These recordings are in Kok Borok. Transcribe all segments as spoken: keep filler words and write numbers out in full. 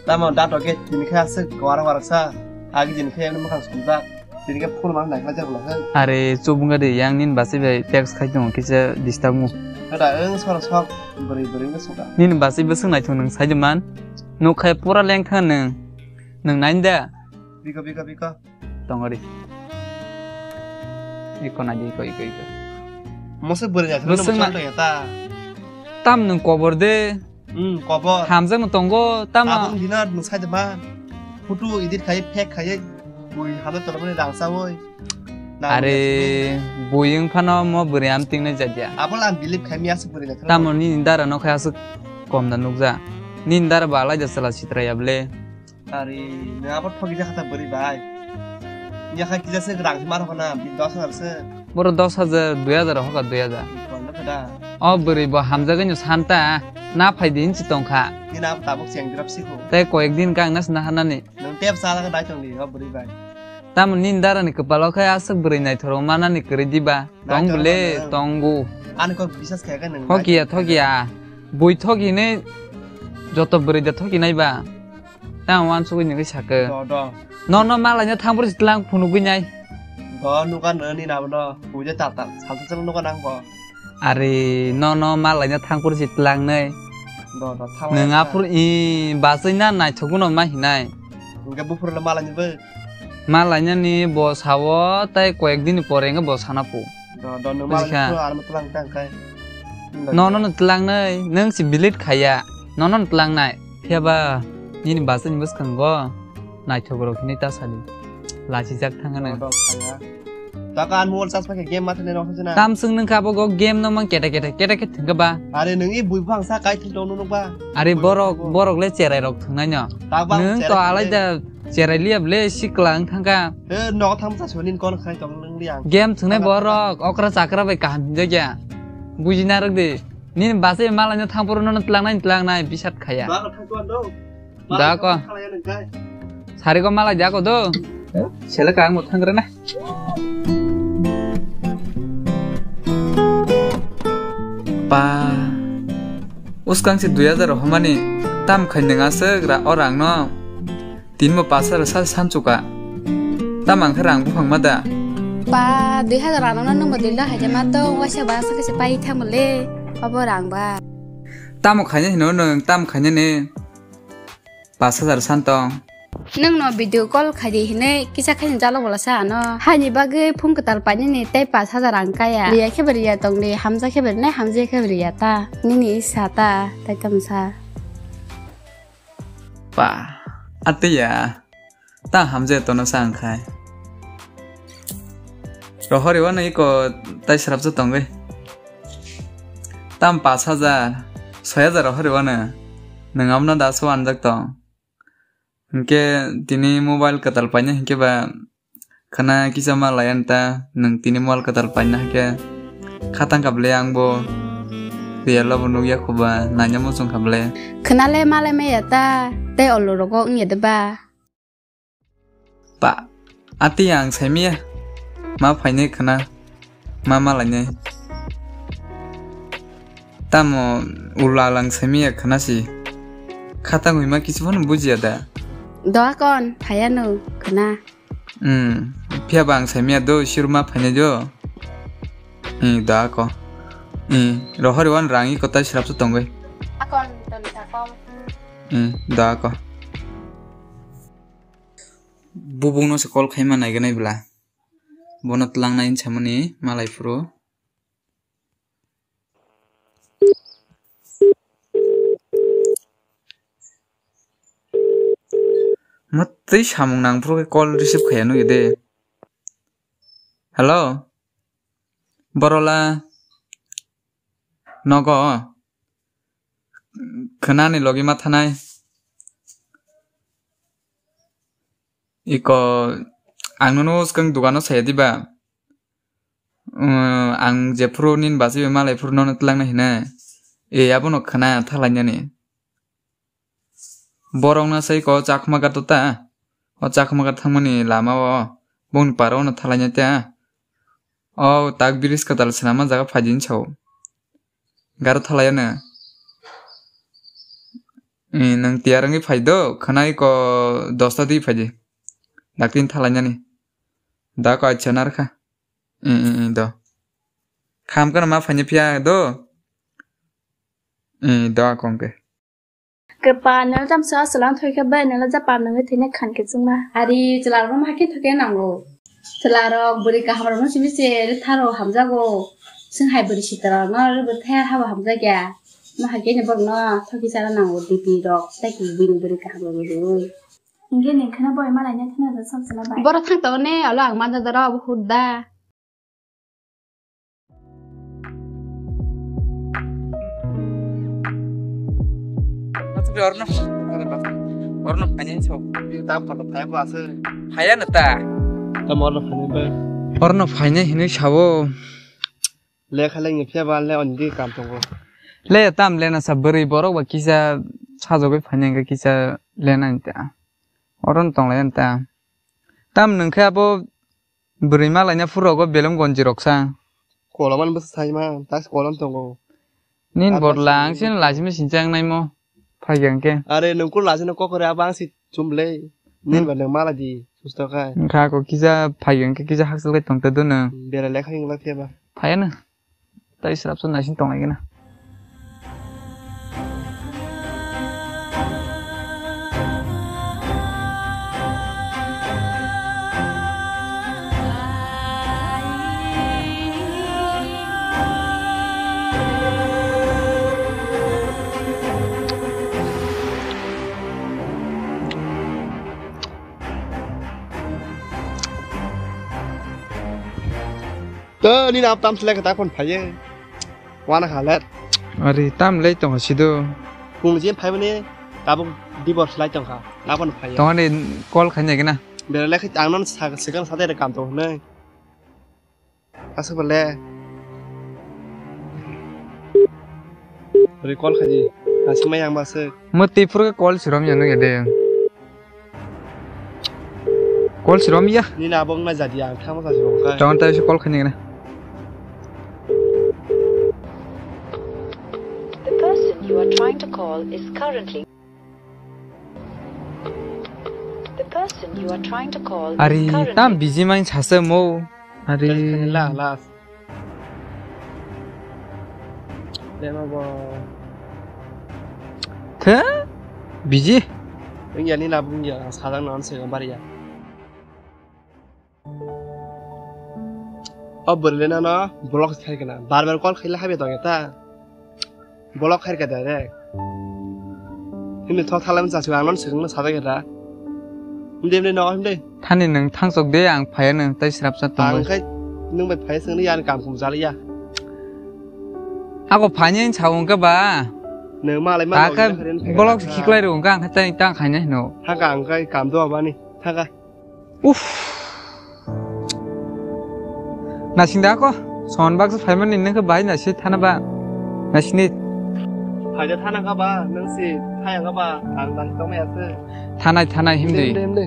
Tamo dato khe tini khe aswk warak warak sa. Agi tini khe ani mwkhang sumjak. Tini khe phone man naikhlai jak bwlai khe. Are chubung gadi yang nini basi bai text khai tongo kisa disturb mo. Kada ang sora sok bwrwi bwrwi wngkha suka. Nini basi bwswk naithok nwng sai de man. Nuk khai pura lengkha nwng. Nwng nai da? Biko biko biko. Tongori. Iko na di, iko, iko, iko. Mose bwrwi ya, bwswk na tong ya ta. Tam nwng kobor de. Hmm, kobor. Hamjak no tongo, tam. Aboni dina nwng sai de ma. Photo edit khai, fake khai, bui hamjak tongmani rang sa oi. Are, bui wng phano mo bwrwi am ting nai jat ya. Abo la believe khai mi aswk bwrwi na. Tamo nini dara no khai aswk kom da nukja. Nini dara ba alai da sala sitra ya ble. Ari, nwng abo thoki jakha ta bwrwi bai. Yakha kisa se rang se mar hokna, bi dos hajar se. Boro dos hajar, dui hajar hokha, dui hajar. Kono kada. O bwrwi bo hamjagwi no santa, na phai di hinsi tongkha. Nini abo tabuk cheng drop sikho. Tei koyek din kang nas na hanani. Nwng tep sa la dai tong di, o bwrwi bai. Tamo nini dara ni kwpalo khai aswk bwrwi naithoro manani kwrwi diba. Tong bwle, tongo. Ani kok bisas kaya ka nwng. Thokiya, thokiya. Bui thoki ne joto bwrwi da thoki nai ba. Tamo wansugwi nini sakhe. Do, do. No, no, malaina thangphuru si tlang phunugwi nai. Do, nuka no ni nabo no. Bui de tatal. Salsa sal nuka nang bo. Are, no, no, malaina thangphuru si tlang nai. Do, do, thang. Nwng aphuru i basai na naithok no ma hinai. Hingke buphuru le malaini bo. Malainani bo sao, tai koyek din pore hingke bo sana po. Do, do, nwng buji kha. Malaini bo ano tlang tang khai. No, no, no, tlang nai, nwng si bilit khaya. No, no, no, tlang nai. Phiya ba, nini basani bwskango naithok rok hinwi ta sadi. Lachijak thang ano. Do, do, khaya. Taka an mobile charge pakhe game mathai nai rok hwnjana. Tam swng nung kha bo go game no mang kete kete kete kete thwngkha ba. Are nwng i bui buphang sa kai thwng tong nung ba. Are borok, borok le cherai rok thwngnai no. Nwng to alai da cherai liya ble sikla wng thangkha. E nogo thang sa sonin kon khai tong nung liya. Game thwngnai borok okra chakra bai kaham hinjak ya. Bujina rwk di. Nini base malai no thang poro no tlangnai tlangnai bisat khaya. Da ko. Sari ko malai da ko do. Sele ka ang thang rena. Pa. Uskang si dui hajar homani tam khai nang aswk ra o rang no. Tin mo pas hajar sa sanchuka. Tam ang khe rang buphang ma da. Pa, dui hajar rang no nung bo dil da hai ma to waisa ba sa khe pai thang le. Obo rang ba. Tamo khaina hino nwng tam khaina ne. Pas hajar san tong. Nwng no video call khai di hinwi kisa khai jalo bola sa ano. Haini bagwi phung kwtal painani tei pas hajar ang kaya. Riya khe bo riya tong di, hamja khe bo rinai, hamja khe bo riya ta. Nini isa ta, tai tamo sa. Pa, atiya. Ta hamja tono sa ang khai. Rohori wano iko tai srapsa tongwi. Tam pas hajar, soi hajar rohori wano. Nwng amno da so anjak tong. Hinkhe tini mobile kwtal paina hinkhe ba khana kisa ma laiyan ta nwng tini mobile kwtal paina hinkhe khatang kha ble ang bo real o bo nukya kho ba naina muchung kha ble. Khana le malai maya ta tei olo rogo wngya de ba. Pa, ati ang saimaya ma phainai khana. Ma malainai. Tamo ula lang saimaya khana si. Khatang hima kisu phano bujiya da. Doa kon, phaya no khana. Hmm, phiya ba ang saimaya do, siruma phainai do. Hmm, doa ko. Hmm, rohori wan rangi kotai srapsa tongoi. Akon, toni takom. Hmm, doa ko. Bubung no se call khaima naiganai bla. Bono tlangnai hinsamani malai phuru. Mwtwi samung nang phuru khe call receive khaiya nukya de. Hello? Borola? Nogo? Khwnani logi ma thanai. Iko ang nono swkang dogano saya diba? Ang jephuru nini bachwi bai malai phuru nono twlangna hinai. E abono khwna thalainani. Borokno sai ko Chakma ghat ta. O Chakma ghat thangmani lama o bongni para o no thalaina ta. O tak bridge kwtal swnamma jaga phaidi hinwi sao. Garo thalai ano. Eh, nwng tiyar wngwi phai do, khwnai ko dosta di phai di. Dakti tha lainani. Da ko acha narkha. Eh, eh, eh, do. Kham kana ma phaini phiya do. Eh, do akong ke. Kwpa nela jam sa salang thoi khe bai nela ja pam nang thene khan ke chungma. Ari chwla rok ma hakhe thoke nango. Chwla rok bwrwi kaham rok no simi se tharo hamjago. Sing hai bwrwi sitra rok no bwrwi thaya habo hamjakya. Ma hakhe ni borok no thoki chana nango D P rok tai ki bini bwrwi kaham rok rw. Hingke neng kheno boi malai nai thani da sab chwla bai. Borok thang tongo ne alo ang manja dara obo hurda. Orno, orno phainai so. Tam kono phai bo ase. Phaya na ta. Tam orno phainai ba. Orno phainai hinui sabo. Lekha lengni phiya ba le ondi kam tongo. Le tam le na sa bwrwi borok ba kisa sajagwi phainai hwnkhe kisa le na ta. Orno tonglai ta. Tam nwng khe abo bwrwi malaina phuru rogo belum gonji rok sa. Koloman bwsa saima, tas kolom tongo. Nin bot lang sin lachimi sinchang naimo. Phaiga hwnkhe. Are nwng kul lachino kokore abo ang si chumle. Nin ba nwng mala di susto khai. Wngkha ko kisa phaiga hwnkhe kisa hakchal khai tongta do nwng. Bera lekha wngla phiya ba. Phaiya na. Tai srapsa naising tonglaigwna. To, nini ap tam selek ta phone phaiye. Wana khalet. Ari tam lei tong sido. Kung je phai bani tabuk divorce lai tong kha. Ta phone phaiye. Tong ani call khaina gina. Bera lekha ang non sa, sekan sa de kam tong ne. Asuk bale. Recall khaji. Asuk mai ang basuk. Mo tipur ke call sirom ya nung ya de. Call sirom ya. Ni na bong na jadi ang thama sa sirom kai. Tong tai call khani na. The person you are trying to call is currently The person you are trying to call is Ari currently tam busy main sase mo. Ari. La, la. Lema bo. Khe? Busy? Wngya ni na bungya, sadang non se bariya. O bwrwile nono block khaikha na. Bar bar call khaile habya tongya ta. Block khaikha direct. Himni thok thalam chaswa ang non swkang sajak ya ta. Himde himde no himde. Thani nwng thangsok de ang phaya nwng tai srapsa tongo. Ang khai nwng bai phaya swngni yan kam kum jaliya. Ako phani ang chawng ka ba. Nwng malai ma. Block khiklai rung ka ang khai tang khaina hino. Thaka ang khai kam do abani. Thaka. Uff. Nasing da ko? Son baksa phaimani nang khe bai nasi thana ba. Nasini. Phaida thana kha ba, nang si thaya kha ba, ang dan tong ya se. Thanai, thanai, himdi. Himdi, himdi.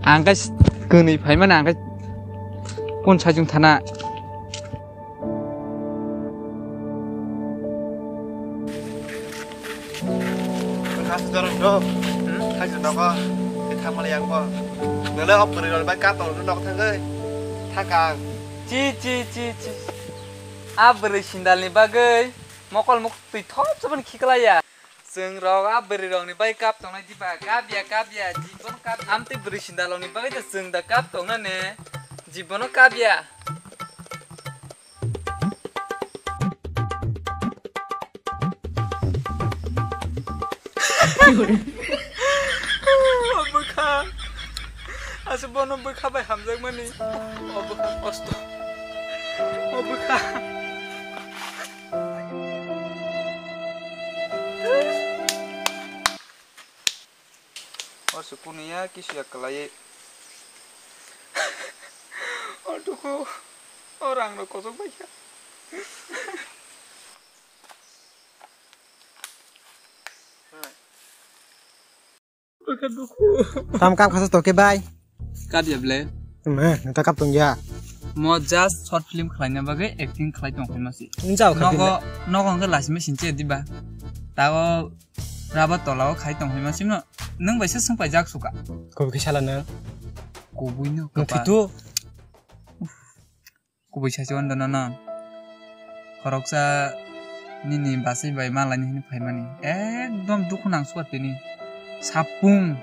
Ang kai s-, kwnwi phaimani ang kai pon sajung thana. Kasu jorok do. Hmm? Kasu nogo. Ithang mali yang bo. Nole op bwrwi rok bai kato nok thangwi. Thakang. Chi, chi, chi, chi. A bwrwi sindal ni bagwi mokol muk twi thop sabon khiklai ya. Chwng rok a bwrwi rok ni bai kap tongnai diba? Kap ya, kap ya, jibon kap ya. Amtwi bwrwi sindal rok ni bagwi da chwng da kap tongna ne. Jibono kap ya. O bwkha. Aswk bono bwkha bai hamjakmani. O bwkha kosto. O bwkha. O se kunu ya kisi ya kwlai. O duku, o rang rok kosok bai kha. Tam kap khasa toke bai. Kap ya ble. Nah, neta kap tong ya. Mo just short film khlaina bagwi acting khlai tong khlai masi. Jao kap nogo, nogo hwnkhe lasima sinche diba. Tago Raba tola o khai tong hima sino. Nang bai se sung pai jak suka. Kubui khe sala nang. Kubui no Nang kapa. Fitu. Kubui sa chon dono no. Khoroksa nini basai bai malani hini phaimani. Ekdom dukhu nang suka tini. Sapung.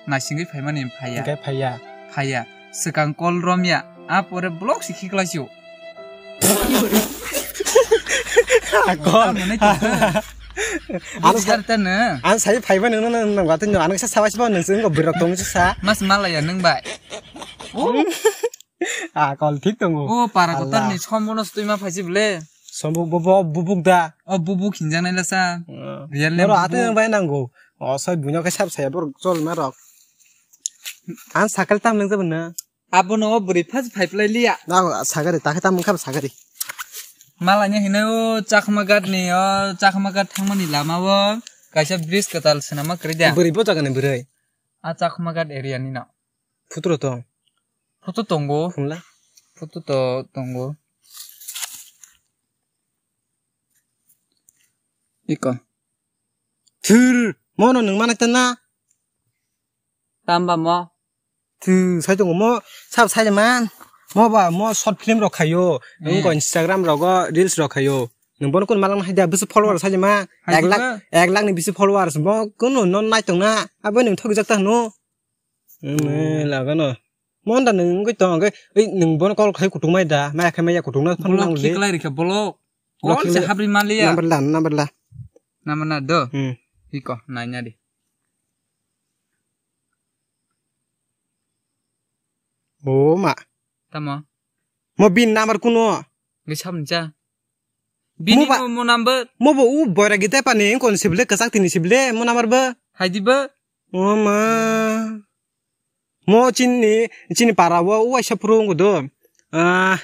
Naisingwi phaimani phaiya. Hingke phaiya. Phaiya. Swkang call romya. A pore block si khiklai sio. Akol. Ano Bujgar ta na. An sai phaiba nang nang nang watun ano sa sawas ba nang sing ko birok tong sa. Mas malaya nang bai. Ah, kol thik tongo. O para kotor ni sombono stui ma phaisi ble. Sombo bo bo bubuk da. O bubuk hinjang nai lasa. Real name Noro ate bubuk. Nang bai nango. O soi bunyo ke sab saya bor chol ma rok. An sakal tam nang jabna. Abono o bwrwi phas phaiplai liya. Na sagari ta khe tam kham sagari. Malanya hinai o Chakma Ghat ni o Chakma Ghat thangmani lama o kaisa bridge kwtal swnama kwrwi da. Bwrwi bo jaga ni bwrwi. A Chakma Ghat area ni no. Photo rw tong. Photo tongo. Phunla. Photo to tongo. Iko. Thir. Mono nung mana tana. Tamba mo. Thir sai tongo mo. Sab sai man. Mo ba mo short film rok khayo. Hmm. Nung ko Instagram rogo reels rok khayo. Nung bono kun malang hai da bisi follower sai ma. Hai ek lakh ba? Ek lakh ni bisi followers mo kun no nai tong na. Abo nung thok jak ta no. Ene lagano. Mon da nung wngwi tong, hwnkhe, ei, nung bono call khai kutung mai da, maya khai maya kutung na phone nang di. Block khiklai rikha, block. Block call se khiklai. Habri maliya. Number la, number la. Number na do? Hmm. Iko, naina di. O ma. Tamo? Mo bin number kuno? Ngi samja. Bini mo ba-, mo, mo number. Mo bo u boira gita pani kon sible, kasak tini sible, mo number ba. Hai di ba. O ma. Mo chini, chini para o, u waisa phuru wngkha do. Ah,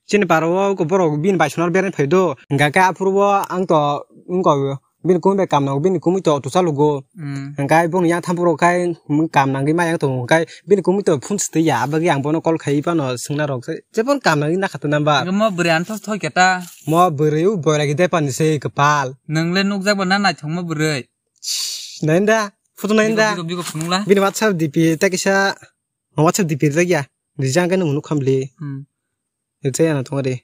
chini para o, ko borok bini bai sonar bereng phai do. Hingka khe aphuru o ang to, wngkha, bini kumi bai kam nango, bini kumi to auto chalugo. Hmm. Hingka boni yang thampuro khai, kam nangwi ma yang tongo. Hingka bini kumi to phone swtwi ya, abagwi ang bono call khai phano swngna rok. Jebon kam nangwi nakha to number. Mo bwrwi ang thos thoi khe ta. Mo bwrwi u boira gidai pani se kwpal. Nwngle nukjak bo na naithok mo bwrwi. Nainda, photo nainda. Biko, biko, biko phunukla. Bini WhatsApp D P ta kisa, WhatsApp D P rijak ya. Rijak khe nung nuk khamli. Hmm. Rijak ya na tongo de.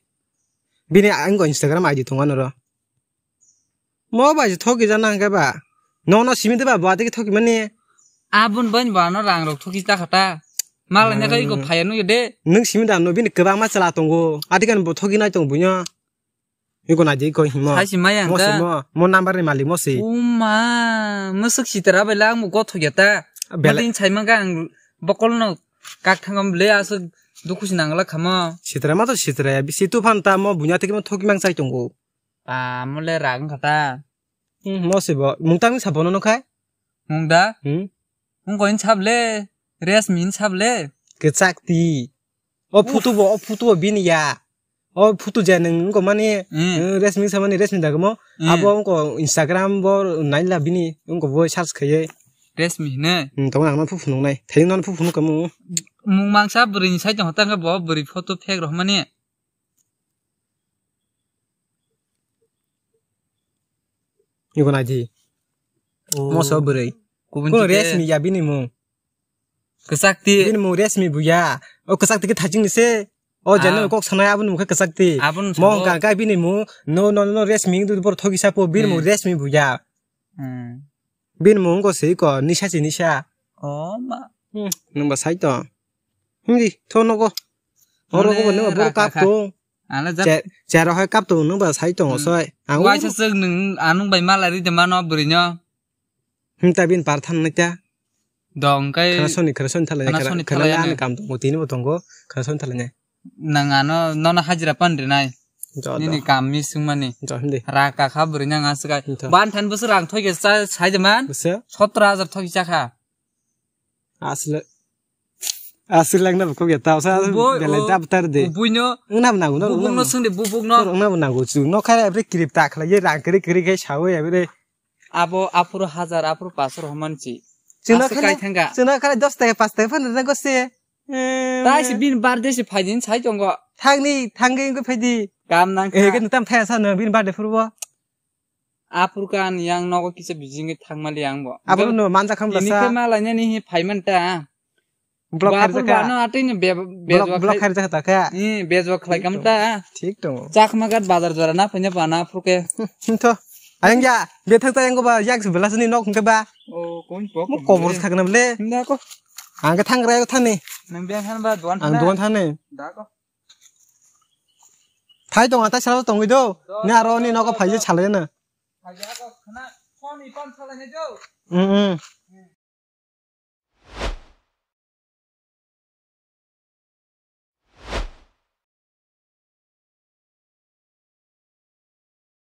Bini ang ko Instagram I D tongo ano ro. Mo bai thoki jana hwnkhe ba. Nono simi de ba, bo atiki thoki mani. Abon bai ba no rang rok thoki ta khata. Malai na kai ko Hmm. Phaya no de. Nung simi da no bini kwbangma chwla tongo. Atikan bo thoki nai tongo buino. Iko nai di ko himo. Hai si maya mo si hwnkha. Mo, mo number ni malik mo si. Uma, mwswk sitra bai lang bo gotho ya ta. Bele- Madin sai mangka ang bokol no kak thangam le aswk dukhu si nangla khamo. Sitra ma to sitra ya, bisi tu phan ta mo bunya tiki mo thoki mang sai tongo. Pa, mo le rag wngkha ta. Hmm, mo se bo. Mung tang sa bono no khai? Mung da? Hmm? Mung ko in sab le? Resmi in sab le? Kechak ti. O phutu bo, o phutu bo bini ya. O phutu je nung ko mani, Hmm. eh, Resmi sa mani Resmi da mo. Hmm. Abo ko Instagram bo nai la bini, ko bo search khaye. Resmi ne? Hmm, tong ang no phu phunung nai. Thayung no phu phunung kamu. Mung mangsa bwrwi ni side hota bo bwrwi photo phek roh mani. Iko nai di. Oh. Moso bwrwi. Kubun Kuno tike. Resmi ya bini mung. Kwchak ti. Bini mung Resmi buya. O kwchak ti ke thajing ni se. O jeno Ah. Kok sanai aboni mung khe kwchak ti. Aboni Mo sabo. Hwnkha khe bini mung no, no, no, Resmi wngdi bor thoki sapo bini mung Hmm. Resmi buya. Hmm. Bini mung ko sei ko, nisa si nisa. Oh, ma. Hmm, nung ba sai to. Hindi, tho nogo. Oro Mane ko nung bor raka kap kha. To. Ala jat. Che-, chero hai kap to nung ba sai to Hmm. Soi. Ang Waisa sek nung anung bai mala ri de mano bwrwi no. Hmm, ta bin par than nai ta. Dong kai. Khana soni, khana soni thalai. Khana soni thalai ani. Kam tongo, tini bo tongo. Khana soni thalai nai. Nang ano, nono hajira pan rinai. Jo, Nini jo. Kam mi sungmani. Jo, hindi. Raka kha bwrwi nang aswk ai. Hintho. Ban than bwswk rang thoi khe cha-, sai de man? Bwswk? Sotro hajar thoi cha kha. Asle. Asle lang na bukhuk ya, tao sa Bo-, belai o, dab tar de. Bui no, Wngna bo nango, no, bubuk wngna no bo. Sung de, bubuk no. Wngna bo nango, chu no kha, bre kirip ta khlai, ye rang kiri kiri khe sawi, bre. Abo aphuru hajar, aphuru paso rohman chi. Chwngno Aswk khai, kai thangka. Chwngno khai dos taka, pas taka phan rwna gose. Eh, Tai si bin birthday si phaidin sai tongo. Thangni, thangwi wngwi phaidi. Kam nang Eh, kha. Ke tam thaya sa no bin birthday phuru bo. Aphuru ka ani yang nogo kisa bijing thangmali ang bo. Abro no manja kham Ini lasa. Ke malainani hi payment ta. Block Ba khair aphuru jakha. Bano atini be-, Block, bezwa block khai-, khair jakha ta kha. Eh, bezwa khlai kam ta. Thik tongo. Chakma gat bazar jora na phanya bana aphuru ke. Hmm, to. Ayang ya, bethak ta yang ba yak se belasani nok hingke ba. Oh, kon pok. Mo kobor thakna bele. Hinda ko. Ang ke thang rai thani. Nang beng han ba duan Ang thana. Duan thani. Da ko. Phai tong ata sala tongwi do. Ne aro ni nogo phai je chalai na. Phai ja ko khana. Phone i pan chalai ne jo. Mm, mm.